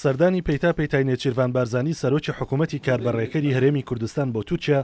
سەردانی پەیتا پەیتای نێچیرڤان بارزانی سەرۆکی حکوومەتی کاربەڕێکەری هەرێمی کوردستان بۆ تورکیا،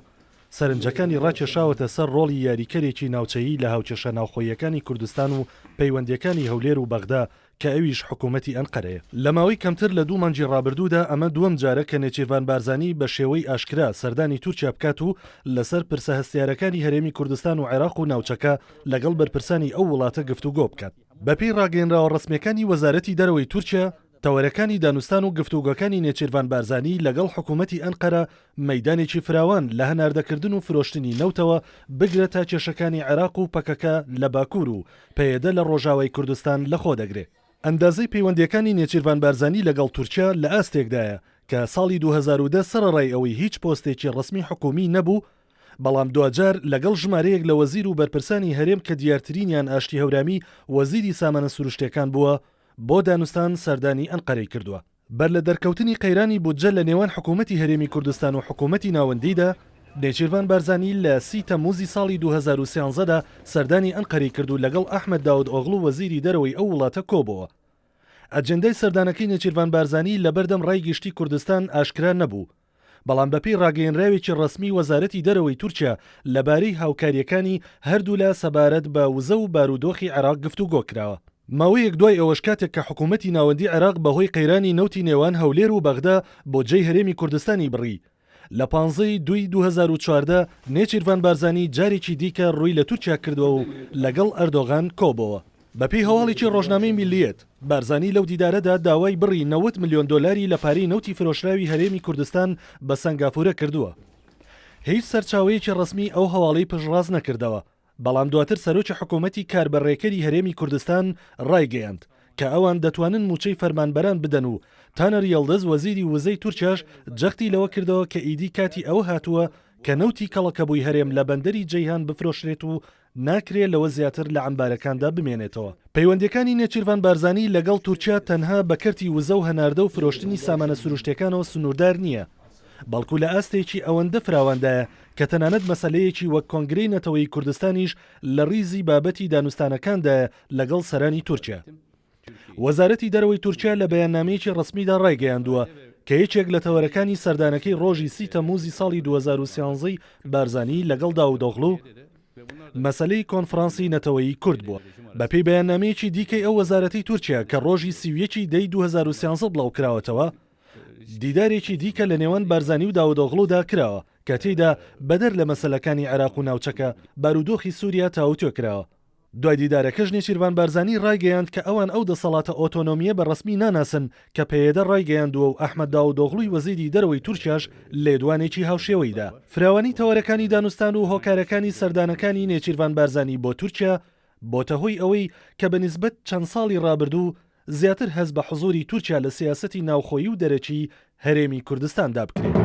سەرنجەکانی ڕاکێشاوەتە سەر ڕۆڵی یاریکەرێکی ناوچەیی لە هاوکێشە ناوخۆییەکانی کوردستان و پەیوەندییەکانی هەولێر و بەغدا کە ئەویش حکوومەتی ئەنقەرەیە. لە ماوەی کەمتر لە دوو مانگی ڕابردوودا ئەمە دووەم جارە کە نێچیرڤان بارزانی بە شێوەی ئاشکرا سەردانی تورکیا بکات و لەسەر پرسە هەستیارەکانی هەرێمی کوردستان و عێراق و ناوچەکە لەگەڵ بەرپرسانی ئەو وڵاتە گفتوگۆ بکات. بەپێی ڕاگەیەنراوە ڕەسمییەکانی وەزارەتی دەرەوەی تورکیا، تەوەرەکانی دانوستان و گفتوگۆکانی نێچیرڤان بارزانی لەگەڵ حکوومەتی ئەنقەرە مەیدانێکی فراوان لە هەناردەکردن و فرۆشتنی نەوتەوە بگرە تا کێشەکانی عێراق و پەکەکە لە باکوور و پەیەدە لە ڕۆژاوای کوردستان لەخۆ دەگرێ. ئەندازەی پەیوەندییەکانی نێچیرڤان بارزانی لەگەڵ تورکیا لە ئاستێکدایە کە ساڵی 2010 سەرەڕای ئەوەی هیچ پۆستێکی ڕەسمی حکوومی نەبوو، بەڵام دواجار لەگەڵ ژمارەیەک لە وەزیر و بەرپرسانی هەرێم کە دیارترینیان ئاشتی هەورامی وەزیری سامانە سروشتییەکان بووە، بۆ دانوستان سەردانی ئەنقەرەی کردووە. بەر لە دەرکەوتنی قەیرانی بودجە لە نێوان حکوومەتی هەرێمی کوردستان و حکوومەتی ناوەندیدا، نێچیرڤان بارزانی لە سی تەممووزی ساڵی 2013 دا سەردانی ئەنقەرەی کرد و لەگەڵ ئەحمەد داودئۆغڵو وەزیری دەرەوەی ئەو وڵاتە کۆبۆوە. ئەجێندای سەردانەکەی نێچیرڤان بارزانی لەبەردەم ڕای گشتی کوردستان ئاشکرا نەبوو، بەڵام بەپێی ڕاگەیەنراوێکی ڕەسمی وەزارەتی دەرەوەی تورکیا لەبارەی هاوکارییەکانی هەردوولا سەبارەت بە وزە و بارودۆخی عێراق گفتوگۆ کراوە. ماوەیەک دوای ئەوەش کاتێک کە حکوومەتی ناوەندی عێراق بەهۆی قەیرانی نەوتی نێوان هەولێر و بەغدا بودجەی هەرێمی کوردستانی بڕی، لە پانزە ی دووی 2014 نێچیرڤان بارزانی جارێکی دیکە ڕووی لە تورکیا کردووە و لەگەڵ ئەردۆغان کۆبۆوە. بەپێی هەواڵێکی ڕۆژنامەی میللیەت، بارزانی لەو دیدارەدا داوای بڕی 90 ملیۆن دۆلاری لە پارەی نەوتی فرۆشراوی هەرێمی کوردستان بە سەنگافورە کردووە. هیچ سەرچاوەیەکی ڕەسمی ئەو هەواڵەی پشتڕاست نەکردەوە، بەڵام دواتر سەرۆکی حکوومەتی کاربەڕێکەری هەرێمی کوردستان ڕایگەیاند کە ئەوان دەتوانن مووچەی فەرمانبەران بدەن و تانەر یڵدز وەزیری وزەی تورکیاش جەختی لەوە کردەوە کە ئیدی کاتی ئەوە هاتووە کە نەوتی کەڵەکەبووی هەرێم لە بەندەری جەیهان بفرۆشرێت و ناکرێ لەوە زیاتر لە عەمبارەکاندا بمێنێتەوە. پەیوەندییەکانی نێچیرڤان بارزانی لەگەڵ تورکیا تەنها بە کەرتی وزە و هەناردە و فرۆشتنی سامانە سروشتییەکانەوە سنووردار نییە، بەڵکو لە ئاستێکی ئەوەندە فراواندایە کە تەنانەت مەسەلەیەکی وەک کۆنگرەی نەتەوەیی کوردستانیش لە ڕیزی بابەتی دانوستانەکاندایە لەگەڵ سەرانی تورکیا. وەزارەتی دەرەوەی تورکیا لە بەیاننامەیەکی ڕەسمیدا ڕایگەیاندووە کە یەکێک لە تەوەرەکانی سەردانەکەی ڕۆژی سی تەمموزی ساڵی 2013 ی بارزانی لەگەڵ داودئۆغڵو مەسەلەی کۆنفرانسی نەتەوەیی کورد بووە. بەپێی بەیاننامەیەکی دیکەی ئەو وەزارەتەی تورکیا کە ڕۆژی 31 ی دەی 2013 بڵاوکراوەتەوە، دیدارێکی دیکە لە نێوان بارزانی و داودئۆغڵودا کراوە کە تێیدا بەدەر لە مەسەلەکانی عێراق و ناوچەکە، بارودۆخی سوریا تاوتوێ کراوە. دوای دیدارەکەش نێچیرڤان بارزانی ڕایگەیاند کە ئەوان ئەو دەسەڵاتە ئۆتۆنۆمییە بە ڕەسمی ناناسن کە پەیەدە ڕایگەیاندووە و ئەحمەد داودئۆغڵوی وەزیری دەرەوەی تورکیاش لێدوانێکی هاوشێوەی دا. فراوانی تەوەرەکانی دانوستان و هۆکارەکانی سەردانەکانی نێچیرڤان بارزانی بۆ تورکیا بۆتە هۆی ئەوەی کە بە نیسبەت چەند ساڵی ڕابردوو زیاتر هەست بە حزووری تورکیا لە سیاسەتی ناوخۆیی و دەرەکی هەرێمی کوردستاندا بکرێت.